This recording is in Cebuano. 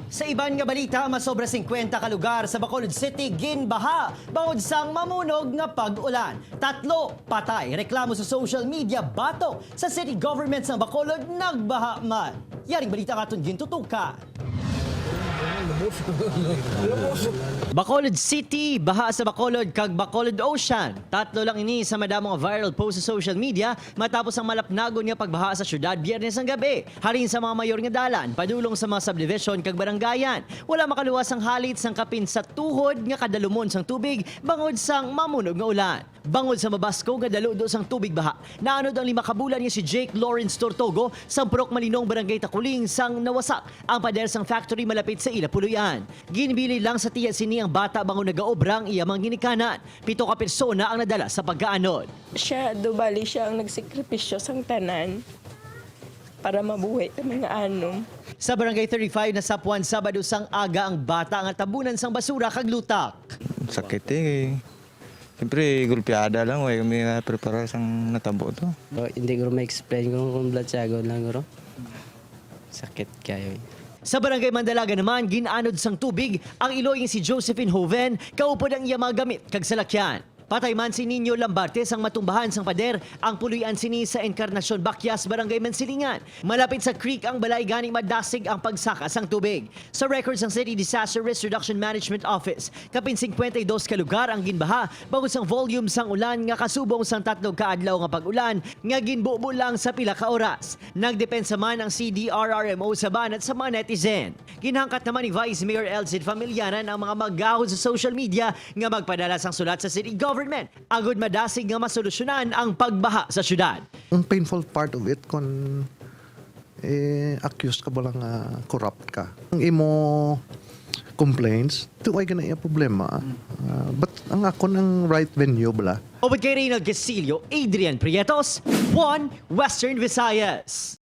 Sa iban nga balita, masobra 50 ka lugar sa Bacolod City ginbaha bangod sang mamunog nga pag-ulan. Tatlo patay. Reklamo sa social media batok sa city government sa Bacolod nagbaha man. Yaring balita katon gintutukan. Bacolod City, baha sa Bacolod kag Bacolod Ocean. Tatlo lang ini sa madamong viral post sa social media matapos ang malapnagon nga pagbaha sa syudad Biyernes ang gabi. Halin sa mga mayor nga dalan, padulong sa mga subdivision kag baranggayan. Wala makaluwas ang halit sang kapin sa tuhod nga kadalumon sang tubig bangod sang mamunog nga ulan. Bangod sa mabasko nga daludo sang tubig baha. Naanod ang 5 ka bulan nga si Jake Lawrence Tortogo sa Purok Malinong, Barangay Takuling sang nawasak ang pader sang factory malapit sa ila puluyan. Ginbili lang sa tiya sini ang bata bangod nagaobrang iya mga ginikanan. 7 ka persona ang nadala sa pagkaanod. Siya, do bali siya ang nagsakripisyo sang tanan para mabuhay kami nga anom. Sa Barangay 35 na Sapuan, Sabado sang aga ang bata nga tabunan sang basura kag lutak. Sakit eh. Siyempre, gulpiada lang. Way kami prepare sang natabo to. Oh, hindi ko ma-explain kung blatsagon lang guro. Sakit kayo eh. Sa Barangay Mandalaga naman, ginanod sang tubig ang iloy nga si Josephine Hoven, kaupod ang iya mga gamit kag salakyan. Patay man si Nino Lambarte sang matumbahan sang pader ang puluyan sini sa Encarnacion Bakyas, Barangay Mansilingan. Malapit sa creek ang balay, gani madasig ang pagsaka sang tubig. Sa records ng City Disaster Risk Reduction Management Office, kapin 52 ka lugar ang ginbaha bangod sang volume sang ulan nga kasubong sang 3 ka adlaw nga pag-ulan nga ginbubo lang sa pila ka oras. Nagdepensa man ang CDRRMO sa banat sa mga netizen. Ginhangkat naman ni Vice Mayor Elzid Familiaran ang mga maggahod sa social media nga magpadala sang sulat sa city government agod madasig nga masolusyonan ang pagbaha sa syudad. Ang painful part of it kung eh, accused ka ba lang corrupt ka. Ang imo complaints, ito ay ganay problema. But ang ako ng right venue bala. Ubod kay Reynald Casillo, Adrian Prietos, 1 Western Visayas.